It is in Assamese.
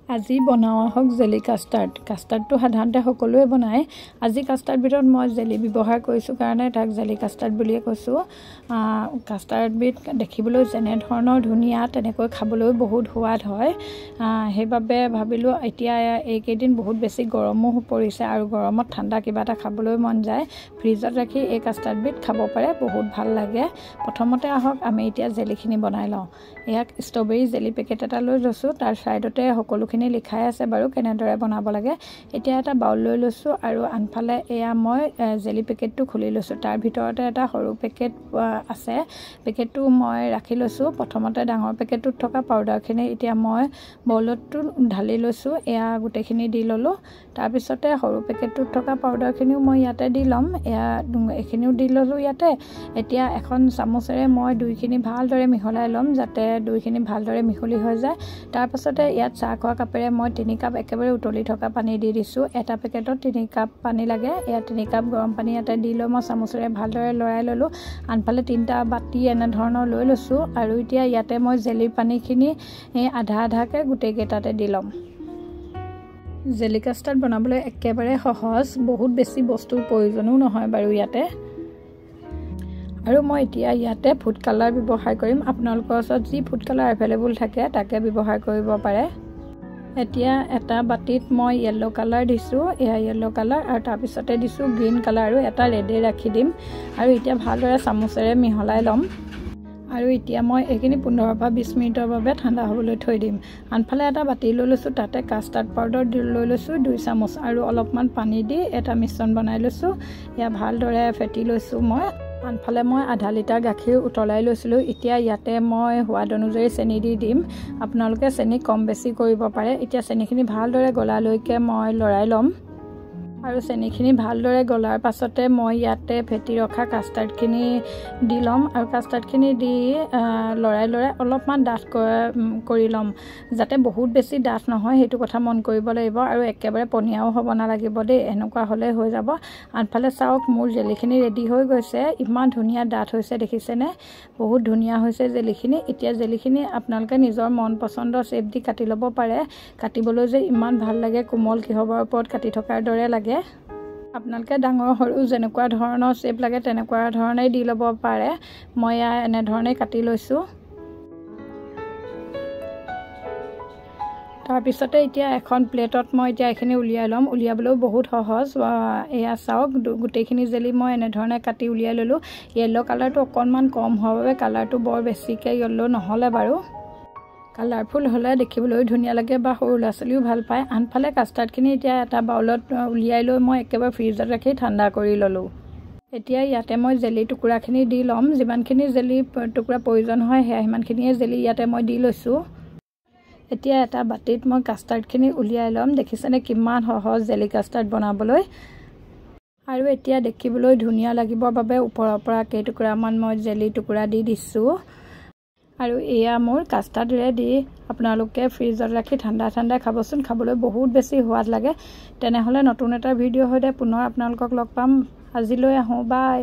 আজি বনাওঁ আহক জেলি কাষ্টাৰ্ড। কাষ্টাৰ্ডটো সাধাৰণতে সকলোৱে বনায়। আজি কাষ্টাৰ্ড ভিতৰত মই জেলি ব্যৱহাৰ কৰিছোঁ কাৰণে তাক জেলি কাষ্টাৰ্ড বুলিয়ে কৈছোঁ। কাষ্টাৰ্ডবিধ দেখিবলৈ যেনেধৰণৰ ধুনীয়া তেনেকৈ খাবলৈও বহুত সোৱাদ হয়। সেইবাবে ভাবিলোঁ এতিয়া এইকেইদিন বহুত বেছি গৰমো পৰিছে আৰু গৰমত ঠাণ্ডা কিবা এটা খাবলৈ মন যায়। ফ্ৰিজত ৰাখি এই কাষ্টাৰ্ডবিধ খাব পাৰে, বহুত ভাল লাগে। প্ৰথমতে আহক আমি এতিয়া জেলিখিনি বনাই লওঁ। ইয়াক ষ্ট্ৰবেৰী জেলি পেকেট এটা লৈ লৈছোঁ, তাৰ ছাইডতে সকলোখিনি লিখাই আছে বাৰু কেনেদৰে বনাব লাগে। এতিয়া এটা বাউল লৈ লৈছোঁ আৰু আনফালে এয়া মই জেলি পেকেটটো খুলি লৈছোঁ। তাৰ ভিতৰতে এটা সৰু পেকেট আছে, পেকেটটো মই ৰাখি লৈছোঁ। প্ৰথমতে ডাঙৰ পেকেটটোত থকা পাউডাৰখিনি এতিয়া মই বাউলতটো ঢালি লৈছোঁ, এয়া গোটেইখিনি দি ল'লোঁ। তাৰপিছতে সৰু পেকেটটোত থকা পাউডাৰখিনিও মই ইয়াতে দি ল'ম, এয়া এইখিনিও দি ল'লোঁ ইয়াতে। এতিয়া এখন চামুচেৰে মই দুইখিনি ভালদৰে মিহলাই ল'ম যাতে দুইখিনি ভালদৰে মিহলি হৈ যায়। তাৰপাছতে ইয়াত চাহ খোৱা কাপেৰে মই 3 কাপ একেবাৰে উতলি থকা পানী দি দিছোঁ। এটা পেকেটত 3 কাপ পানী লাগে। এয়া 3 কাপ গৰম পানী ইয়াতে দি লৈ মই চামুচেৰে ভালদৰে লৰাই ল'লোঁ। আনফালে 3টা বাতি এনেধৰণৰ লৈ লৈছোঁ আৰু এতিয়া ইয়াতে মই জেলিৰ পানীখিনি আধা আধাকৈ গোটেইকেইটাতে দি ল'ম। জেলি কাষ্টাৰ্ড বনাবলৈ একেবাৰে সহজ, বহুত বেছি বস্তুৰ প্ৰয়োজনো নহয় বাৰু ইয়াতে। আৰু মই এতিয়া ইয়াতে ফুড কালাৰ ব্যৱহাৰ কৰিম। আপোনালোকৰ ওচৰত যি ফুড কালাৰ এভেইলেবল থাকে তাকে ব্যৱহাৰ কৰিব পাৰে। এতিয়া এটা বাতিত মই য়েল্ল' কালাৰ দিছোঁ, এয়া য়েল্ল' কালাৰ, আৰু তাৰপিছতে দিছোঁ গ্ৰীণ কালাৰ আৰু এটা ৰেডে ৰাখি দিম। আৰু এতিয়া ভালদৰে চামুচেৰে মিহলাই ল'ম। আৰু এতিয়া মই এইখিনি 15 পৰা 20 মিনিটৰ বাবে ঠাণ্ডা হ'বলৈ থৈ দিম। আনফালে এটা বাতি লৈ লৈছোঁ, তাতে কাষ্টাৰ্ড পাউডাৰ লৈ লৈছোঁ 2 চামুচ আৰু অলপমান পানী দি এটা মিশ্ৰণ বনাই লৈছোঁ। এয়া ভালদৰে ফেটি লৈছোঁ মই। আনফালে মই আধা লিটাৰ গাখীৰ উতলাই লৈছিলোঁ। এতিয়া ইয়াতে মই সোৱাদ অনুযায়ী চেনি দি দিম। আপোনালোকে চেনি কম বেছি কৰিব পাৰে। এতিয়া চেনিখিনি ভালদৰে গলালৈকে মই লৰাই ল'ম। আৰু চেনিখিনি ভালদৰে গলাৰ পাছতে মই ইয়াতে ফেটি ৰখা কাষ্টাৰ্ডখিনি দি ল'ম। আৰু কাষ্টাৰ্ডখিনি দি লৰাই লৰাই অলপমান ডাঠ কৰি ল'ম, যাতে বহুত বেছি ডাঠ নহয় সেইটো কথা মন কৰিব লাগিব। আৰু একেবাৰে পনীয়াও হ'ব নালাগিব দেই, এনেকুৱা হ'লে হৈ যাব। আনফালে চাওক মোৰ জেলিখিনি ৰেডি হৈ গৈছে। ইমান ধুনীয়া ডাঠ হৈছে দেখিছেনে, বহুত ধুনীয়া হৈছে জেলিখিনি। এতিয়া জেলিখিনি আপোনালোকে নিজৰ মন পচন্দৰ শ্বেপ দি কাটি ল'ব পাৰে। কাটিবলৈ যে ইমান ভাল লাগে, কোমল কিহবৰ ওপৰত কাটি থকাৰ দৰে লাগে। আপোনালোকে ডাঙৰ সৰু যেনেকুৱা ধৰণৰ শ্বেপ লাগে তেনেকুৱা ধৰণেই দি ল'ব পাৰে। মই এয়া এনেধৰণেই কাটি লৈছোঁ। তাৰপিছতে এতিয়া এখন প্লেটত মই এতিয়া এইখিনি উলিয়াই ল'ম। উলিয়াবলৈও বহুত সহজ। এয়া চাওক গোটেইখিনি জেলি মই এনেধৰণে কাটি উলিয়াই ল'লোঁ। য়েল্ল' কালাৰটো অকণমান কম হোৱাৰ বাবে কালাৰটো বৰ বেছিকৈ য়েল্ল' নহ'লে বাৰু। কালাৰফুল হ'লে দেখিবলৈও ধুনীয়া লাগে বা সৰু ল'ৰা ছোৱালীও ভাল পায়। আনফালে কাষ্টাৰ্ডখিনি এতিয়া এটা বাউলত উলিয়াই লৈ মই একেবাৰে ফ্ৰিজত ৰাখি ঠাণ্ডা কৰি ল'লোঁ। এতিয়া ইয়াতে মই জেলি টুকুৰাখিনি দি ল'ম। যিমানখিনি জেলি টুকুৰা প্ৰয়োজন হয় সেয়া সিমানখিনিয়ে জেলি ইয়াতে মই দি লৈছোঁ। এতিয়া এটা বাতিত মই কাষ্টাৰ্ডখিনি উলিয়াই ল'ম। দেখিছেনে কিমান সহজ জেলি কাষ্টাৰ্ড বনাবলৈ। আৰু এতিয়া দেখিবলৈ ধুনীয়া লাগিবৰ বাবে ওপৰৰ পৰা কেইটুকুৰামান মই জেলি টুকুৰা দি দিছোঁ। আৰু এয়া মোৰ কাষ্টাৰ্ড ৰেডি। আপোনালোকে ফ্ৰিজত ৰাখি ঠাণ্ডা ঠাণ্ডা খাবচোন, খাবলৈ বহুত বেছি সোৱাদ লাগে। তেনেহ'লে নতুন এটা ভিডিঅ' সৈতে পুনৰ আপোনালোকক লগ পাম। আজিলৈ আহোঁ, বাই।